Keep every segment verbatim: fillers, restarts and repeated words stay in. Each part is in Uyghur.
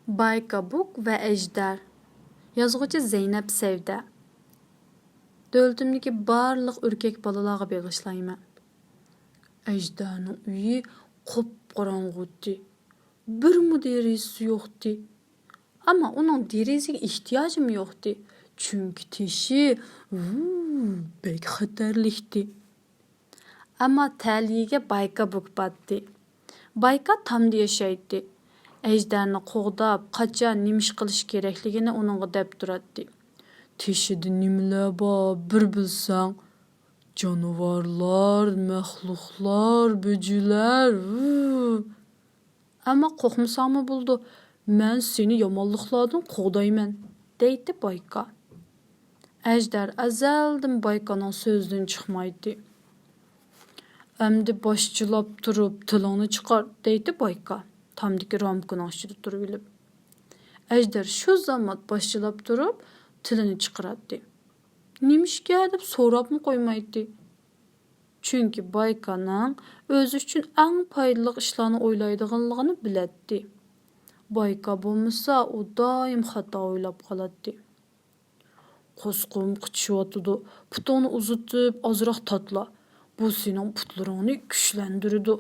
بايكا بۇك ۋە ئەجدەر. يازغۇچى زەينەپ سەۋدە. دۆلىتىمدىكى بارلىق ئۆركەك بالىلارغا بېغىشلايمەن. ئەجدەرنىڭ ئۆيى قۇپقاراڭغۇتتى. بىرمۇ دېرىزىسى يوقتى. ئەمما ئۇنىڭ دېرىزىگە ئېھتىياجىمۇ يوقتى. چۈنكى تېشى، ۋۇ، بەك خەتەرلىكتى. ئەمما تەلىيىگە بايكا بۇك باتتى. بايكا تامدا ياشايتتى. ئەجدەرنى قوغداپ، قاچان نېمە ئىش قىلىش كېرەكلىكىنى ئۇنىڭغا دەپ تۇراتتى. تېشىدا نېمىلەر بار، بىر بىلسەڭ. جانىۋارلار، مەخلۇقلار، بۆجىلەر، ۋۇ. ئەمما قورقمىساڭمۇ بولىدۇ، مەن سېنى يامانلىقلاردىن قوغدايمەن، دەيتتى بايكا. ئەجدەر ئەزەلدىن بايكانىڭ سۆزىدىن چىقمايتتى. ئەمدى باش چىلاپ تۇرۇپ تىلىڭنى چىقار، دەيتتى بايكا، تامدىكى رامكىنىڭ ئىچىدە تۇرۇۋېلىپ. ئەجدەر شۇ زامات باش چىلاپ تۇرۇپ تىلىنى چىقىراتتى. نېمىشكە دەپ سوراپمۇ قويمايتتى. چۈنكى بايكانىڭ ئۆزى ئۈچۈن ئەڭ پايدىلىق ئىشلارنى ئويلايدىغانلىقىنى بىلەتتى. بايكا بولمىسا، ئۇ دائىم خاتا ئويلاپ قالاتتى. قورسىقىم قىچىشىۋاتىدۇ، پۇتۇڭنى ئۇزىتىپ ئازراق تاتلا، بۇ سېنىڭ پۇتلىرىڭنى كۈچلەندۈرىدۇ،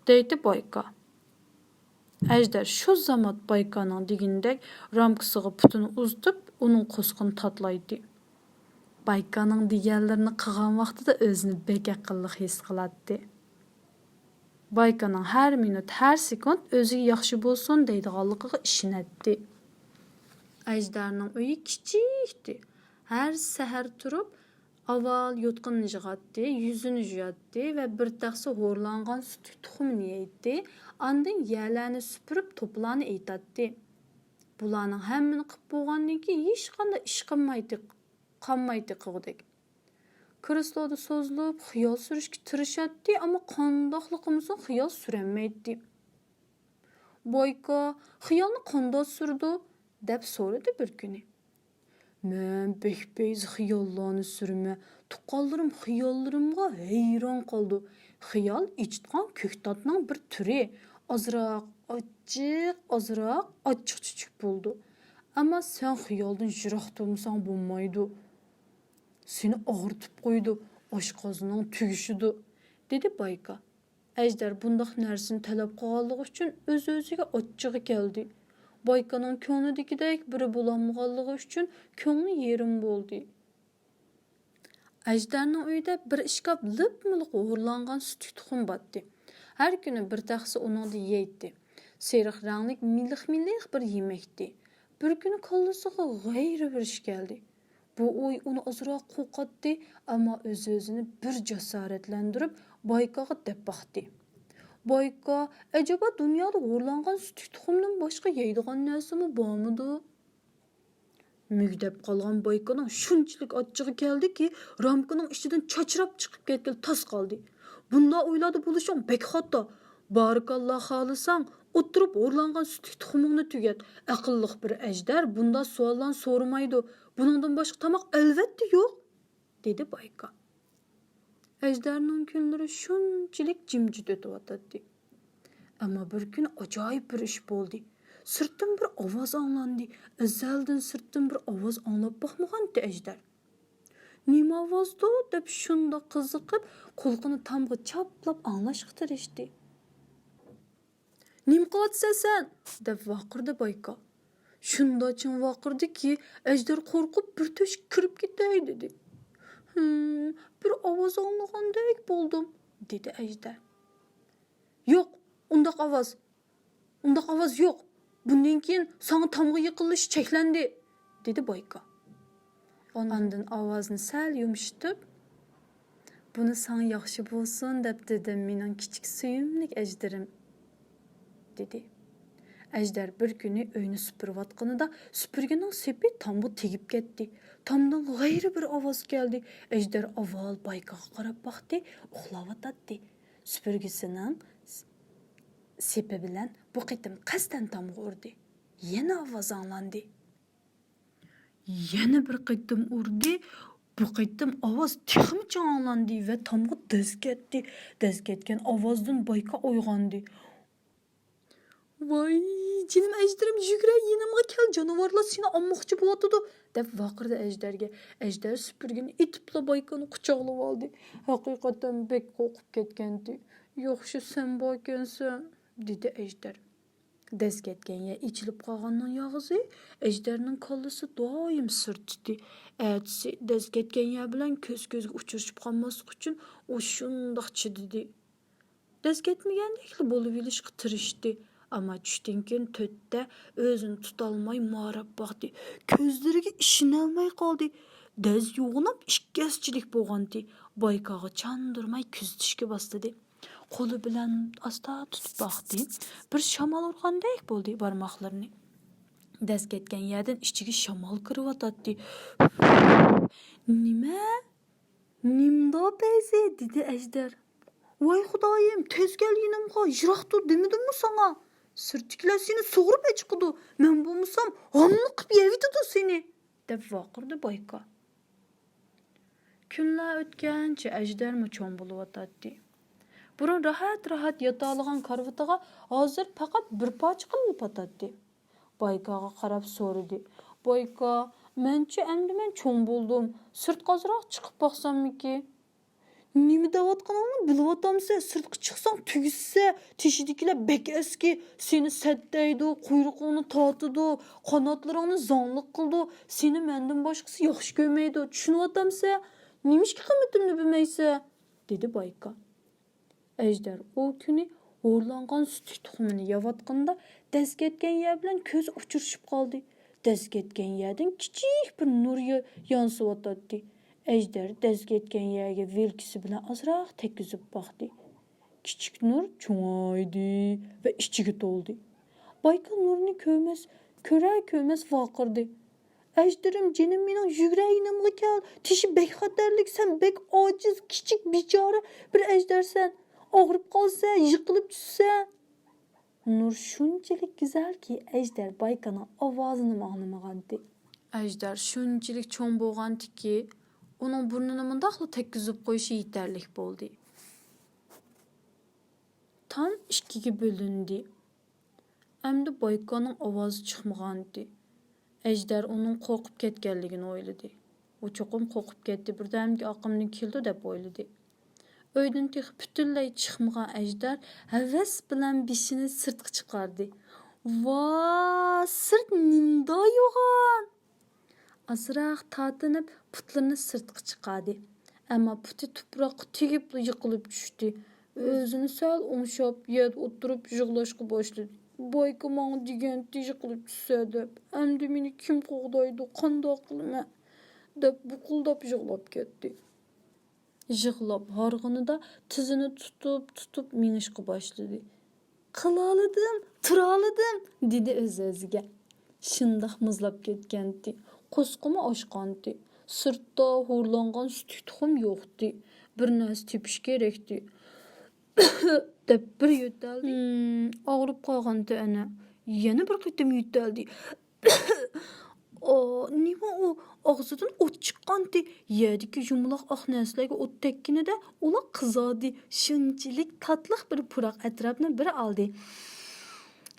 دەيتتى بايكا. ئەجدەر شۇ زامات بايكانىڭ دېگىنىدەك رامكىسىغا پۇتىنى ئۇزىتىپ، ئۇنىڭ قورسىقىنى تاتلايتتى. بايكانىڭ دېگەنلىرىنى قىلغان ۋاقتىدا ئۆزىنى بەك ئەقىللىق ھېس قىلاتتى. بايكانىڭ ھەر مىنۇت، ھەر سېكۇنت ئۆزىگە ياخشى بولسۇن دەيدىغانلىقىغا ئىشىنەتتى. ئەجدەرنىڭ ئۆيى كىچىكتى. ھەر سەھەر تۇرۇپ، ئاۋۋال يوتقىنىنى يىغاتتى، يۈزىنى يۇياتتى ۋە بىر تەخسە ھورلانغان سۈتۈك تۇخۇمىنى يەيتتى. ئاندىن يەرلەرنى سۈپۈرۈپ، توپىلارنى ئېيتاتتى. بۇلارنىڭ ھەممىنى قىلىپ بولغاندىن كېيىن، ھېچقانداق ئىش قىلمايتتى، قالمايتتى قىلغۇدەك. كرېسلودا سوزۇلۇپ، خىيال سۈرۈشكە تىرىشاتتى، ئەمما قانداقلا قىلمىسۇن، خىيال سۈرەلمەيتتى. بايكا، خىيالنى قانداق سۈرىدۇ؟ دەپ سورىدى بىر كۈنى. مەن بەك پەيزى خىياللارنى سۈرىمەن. تۇغقانلىرىم خىياللىرىمغا ھەيران قالىدۇ. خىيال ئېچىتقان كۆكتاتنىڭ بىر تۈرى. ئازراق ئاچچىق، ئازراق ئاچچىق-چۈچۈك بولىدۇ. ئەمما سەن خىيالدىن يىراق تۇرمىساڭ بولمايدۇ. سېنى ئاغرىتىپ قويىدۇ، ئاشقازىنىڭ تۈگىشىدۇ، دېدى بايكا. ئەجدەر بۇنداق نەرسىنى تەلەپ قىلغانلىقى ئۈچۈن ئۆز-ئۆزىگە ئاچچىقى كەلدى. بايكانىڭ كۆڭلىدىكىدەك بىرى بولالمىغانلىقى ئۈچۈن كۆڭلى يېرىم بولدى. ئەجدەرنىڭ ئۆيىدە بىر ئىشكاپ لىپمۇلۇق ھورلانغان سۈتۈك تۇخۇم باتتى. ھەر كۈنى بىر تەخسە ئۇنىڭدا يەيتتى. سېرىق رەڭلىك مىلىق-مىلىق بىر يېمەكتى. بىر كۈنى كاللىسىغا غەيرىي بىر ئىش كەلدى. بۇ ئوي ئۇنى ئازراق قورقۇتتى، ئەمما ئۆز-ئۆزىنى بىر جاسارەتلەندۈرۈپ، بايكاغا دەپ باقتى. بايكا، ئەجەبا دۇنيادا ھورلانغان سۈتۈك تۇخۇمدىن باشقا يەيدىغان نەرسىمۇ بارمىدۇ؟ مۈگدەپ قالغان بايكانىڭ شۇنچىلىك ئاچچىقى كەلدىكى، رامكىنىڭ ئىچىدىن چاچراپ چىقىپ كەتكىلى تاس قالدى. بۇنداق ئويلاردا بولۇشۇڭ بەك خاتا. بارىكاللا، خالىساڭ، ئولتۇرۇپ ھورلانغان سۈتۈك تۇخۇمۇڭنى تۈگەت. ئەقىللىق بىر ئەجدەر بۇنداق سوئاللارنى سورىمايدۇ. بۇنىڭدىن باشقا تاماق ئەلۋەتتە يوق، دېدى بايكا. ئەجدەرنىڭ كۈنلىرى شۇنچىلىك جىمجىت ئۆتۈۋاتاتتى. ئەمما بىر كۈنى ئاجايىپ بىر ئىش بولدى. سىرتتىن بىر ئاۋاز ئاڭلاندى. ئەزەلدىن سىرتتىن بىر ئاۋاز ئاڭلاپ باقمىغانتى ئەجدەر. نېمە ئاۋازدۇ؟ دەپ شۇنداق قىزىقىپ، قۇلىقىنى تامغا چاپلاپ ئاڭلاشقا تىرىشتى. نېمە قىلىۋاتىسەن سەن؟ دەپ ۋارقىرىدى بايكا. شۇنداق چىڭ ۋارقىرىدىكى، ئەجدەر قورقۇپ بىر تۆشۈككە كىرىپ كېتەي دېدى. ھىم، بىر ئاۋاز ئاڭلىغاندەك بولدۇم، دېدى ئەجدەر. يوق، ئۇنداق ئاۋاز، ئۇنداق ئاۋاز يوق. بۇندىن كېيىن ساڭا تامغا يېقىنلىشىش چەكلەندى، دېدى بايكا. ئاندىن ئاۋازىنى سەل يۇمشىتىپ، بۇنى ساڭا ياخشى بولسۇن دەپ دېدىم، مېنىڭ كىچىك سۆيۈملۈك ئەجدىرىم، دېدى. ئەجدەر بىر كۈنى ئۆينى سۈپۈرۈۋاتقىنىدا سۈپۈرگىنىڭ سېپى تامغا تېگىپ كەتتى. تامدىن غەيرىي بىر ئاۋاز كەلدى. ئەجدەر ئاۋۋال بايكاغا قاراپ باقتى، ئۇخلاۋاتاتتى. سۈپۈرگىسىنىڭ سېپى بىلەن بۇ قېتىم قەستەن تامغا ئۇردى. يەنە ئاۋاز ئاڭلاندى. يەنە بىر قېتىم ئۇردى. بۇ قېتىم ئاۋاز تېخىمۇ چىڭ ئاڭلاندى ۋە تامغا دەز كەتتى. دەز كەتكەن ئاۋازدىن بايكا ئويغاندى. ۋاي، جېنىم ئەجدىرىم، يۈگرە، يېنىمغا كەل، جانىۋارلار سېنى ئالماقچى بولۇۋاتىدۇ!» دەپ ۋارقىرىدى ئەجدەرگە. ئەجدەر سۈپۈرگىنى ئېتىپلا بايكانى قۇچاقلىۋالدى. ھەقىقەتەن بەك قورقۇپ كەتكەنتى. «ياخشى سەن باركەنسەن!» دېدى ئەجدەر. دەز كەتكەن يەر ئېچىلىپ قالغاننىڭ ياغىسى ئەجدەرنىڭ كاللىسى دائىم سىرتىدى. ئەتىسى دەز كەتكەن يەر بىلەن كۆز-كۆزگە ئۇچرىشىپ قالماسلىق ئۈچۈن ئۇ شۇنداق چىدىدى. دەز كەتمىگەندەكلا بولۇۋېلىشقا تىرىشتى. ئەمما چۈشتىن كېيىن تۆتتە ئۆزىنى تۇتالماي ماراپ باقتى. كۆزلىرىگە ئىشىنەلمەي قالدى. دەز يوغىنىپ ئىككى ھەسسىچىلىك بولغانتى. بايكاغا چاندۇرماي كۆزىتىشكە باشلىدى. قولى بىلەن ئاستا تۇتۇپ باقتى. بىر شامال ئۇرغاندەك بولدى بارماقلىرىنى. دەز كەتكەن يەردىن ئىچىگە شامال كىرىۋاتاتتى. «نېمە؟ نېمىدا پەيزى؟» دېدى ئەجدەر. «ۋاي خۇدايىم، تېز كەل يېنىمغا، يىراق تۇر دېمىدىممۇ ساڭا؟ سىرتتىكىلەر سېنى سۇغۇرۇپ ئېچىقىدۇ، مەن بولمىسام ھامىلە قىلىپ يەۋېتىدۇ سېنى!» دەپ ۋارقىرىدى بايكا. كۈنلەر ئۆتكەنچە ئەجدەرمۇ چوڭ بولۇۋاتاتتى. بۇرۇن راھەت-راھەت ياتالىغان كارىۋىتىغا ھازىر پەقەت بىر پارچە قىلىنىپ ياتاتتى. بايكاغا قاراپ سورىدى. «بايكا، مەنچە ئەمدى مەن چوڭ بولدۇم، سىرتقا ئازراق چىقىپ باقساممىكىن؟» «نېمە دەۋاتقىنىڭنى بىلىۋاتامسەن؟ سىرتقا چىقساڭ تۈگىسە، تېشىدىكىلەر بەك ئەسكى، سېنى سەتتەيدۇ، قۇيرۇقۇڭنى تارتىدۇ، قاناتلىرىڭنى زاڭلىق قىلىدۇ، سېنى مەندىن باشقىسى ياخشى كۆرمەيدۇ، چۈشىنىۋاتامسەن؟ نېمىشقا قىممىتىمنى بىلمەيسەن؟» دېدى بايكا. ئەجدەر ئۇ كۈنى ھورلانغان سۈتۈك تۇخۇمىنى يەۋاتقىنىدا دەز كەتكەن يەر بىلەن كۆزى ئۇچرىشىپ قالدى. دەز كەتكەن يەردىن كىچىك بىر نۇر يا-، يانسىۋاتاتتى. ئەجدەر دەز كەتكەن يەرگە ۋىلكىسى بىلەن ئازراق تەگكۈزۈپ باقتى. كىچىك نۇر چوڭايدى ۋە ئىچىگە تولدى. بايكا نۇرنى كۆرمەس، كۆرەر كۆرمەس ۋارقىرىدى. «ئەجدىرىم جېنىم مېنىڭ، يۈگرە يېنىمغا كەل، تېشى بەك خەتەرلىك، سەن بەك ئاجىز، كىچىك، بىچارە بىر ئەجدەرسەن، ئاغرىپ قالسا، يىقىلىپ چۈشسە.» نۇر شۇنچىلىك گۈزەلكى، ئەجدەر بايكانىڭ ئاۋازىنىمۇ ئاڭلىمىغانتى. ئەجدەر شۇنچىلىك چوڭ بولغانتىكى، ئۇنىڭ بۇرنىنى مۇنداقلا تەگكۈزۈپ قويۇشى يېتەرلىك بولدى. تام ئىككىگە بۆلۈندى. ئەمدى بايكانىڭ ئاۋازى چىقمىغانىدى. ئەجدەر ئۇنىڭ قورقۇپ كەتكەنلىكىنى ئويلىدى. ئۇ چوقۇم قورقۇپ كەتتى، بىردەمگە ئاقىمدىن كېلىدۇ دەپ ئويلىدى. ئۆيدىن تېخى پۈتۈنلەي چىقمىغان ئەجدەر ھەۋەس بىلەن بېشىنى سىرتقا چىقاردى. ۋا، سىرت نېمىنداق يوغان! ئازراق تارتىنىپ پۇتلىرىنى سىرتقا چىقاردى. ئەمما پۇتى تۇپراققا تېگىپلا يىقىلىپ چۈشتى. ئۆزىنى سەل ئوڭشاپ يەردە ئولتۇرۇپ يىغلاشقا باشلىدى. بايكا ماڭا دېگەنتى يىقىلىپ چۈشسە دەپ. ئەمدى مېنى كىم قوغدايدۇ، قانداق قىلىمەن؟ دەپ بۇقۇلداپ يىغلاپ كەتتى. يىغلاپ ھارغىنىدا تىزىنى تۇتۇپ-تۇتۇپ مېڭىشقا باشلىدى. «قىلالىدىم، تۇرالىدىم!» دېدى ئۆز-ئۆزىگە. شۇنداق مۇزلاپ كەتكەنتى، قورسىقىمۇ ئاچقانتى. سىرتتا ھورلانغان سۈتۈك تۇخۇم يوقتى. بىر نەرسە تېپىش كېرەكتى. دەپ بىر يۆتەلدى. ھىم، ئاغرىپ قالغانتى ئەنە. يەنە بىر قېتىم يۆتەلدى. ئا، نېمە ئۇ؟ ئاغزىدىن ئوت چىققانتى. يەردىكى يۇمىلاق ئاق نەرسىلەرگە ئوت تەگكىنىدە ئۇلار قىزاردى. شۇنچىلىك تاتلىق بىر پۇراق ئەتراپنى بىر ئالدى.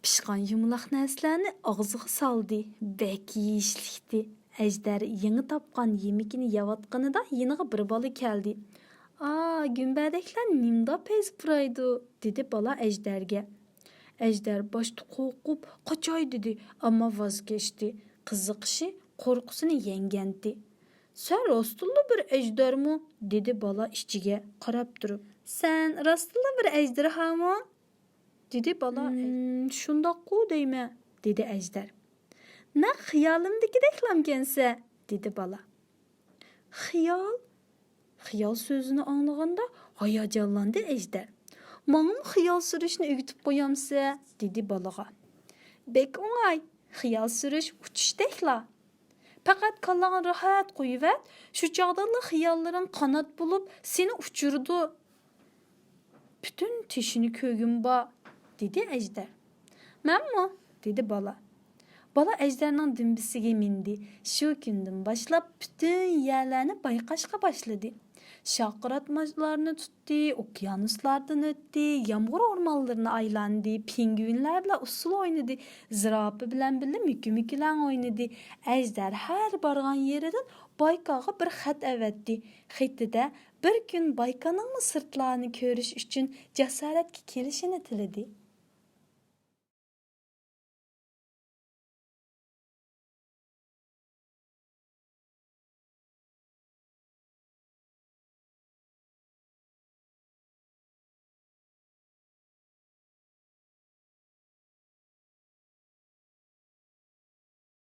پىشقان يۇمىلاق نەرسىلەرنى ئاغزىغا سالدى. بەك يېيىشلىكتى. ئەجدەر يېڭى تاپقان يېمىكىنى يەۋاتقىنىدا يېنىغا بىر بالا كەلدى. «ئا، گۈمبەدەكلەر نېمىدا پەيز پۇرايدۇ؟» دېدى بالا ئەجدەرگە. ئەجدەر باشتا قورقۇپ، «قاچاي» دېدى، ئەمما ۋاز كەچتى. قىزىقىشى قورقۇسىنى يەڭگەنتى. «سەن راستتىنلا بىر ئەجدەرمۇ؟» دېدى بالا ئىچىگە قاراپ تۇرۇپ. «سەن راستتىنلا بىر ئەجدىھامۇ؟» دېدى بالا. «ھىم، شۇنداققۇ دەيمەن» دېدى ئەجدەر. «نەق خىيالىمدىكىدەكلامكەنسە» دېدى بالا. «خىيال؟» خىيال سۆزىنى ئاڭلىغاندا ھاياجانلاندى ئەجدەر. «ماڭىمۇ خىيال سۈرۈشنى ئۆگىتىپ قويامسە؟» دېدى بالىغا. «بەك ئوڭاي، خىيال سۈرۈش ئۇچۇشتەكلا. پەقەت كاللاڭنى راھەت قويۇۋەت، شۇ چاغدىلا خىياللىرىڭ قانات بولۇپ سېنى ئۇچۇرىدۇ.» «پۈتۈن تېشىنى كۆرگۈم بار» دېدى ئەجدەر. «مەنمۇ» دېدى بالا. بالا ئەجدەرنىڭ دۈمبىسىگە مىندى. شۇ كۈندىن باشلاپ پۈتۈن يەرلەرنى بايقاشقا باشلىدى. شارقىراتماچلارنى تۇتتى، ئوكيانۇسلاردىن ئۆتتى، يامغۇر ئورمانلىرىنى ئايلاندى، پىڭگۋىنلار بىلەن ئۇسسۇل ئوينىدى، زىراپا بىلەن بىللە مۈكۈمۈكۈلەڭ ئوينىدى. ئەجدەر ھەر بارغان يېرىدىن بايكاغا بىر خەت ئەۋەتتى. خېتىدە بىر كۈن بايكانىڭمۇ سىرتلارنى كۆرۈش ئۈچۈن جاسارەتكە كېلىشىنى تىلىدى.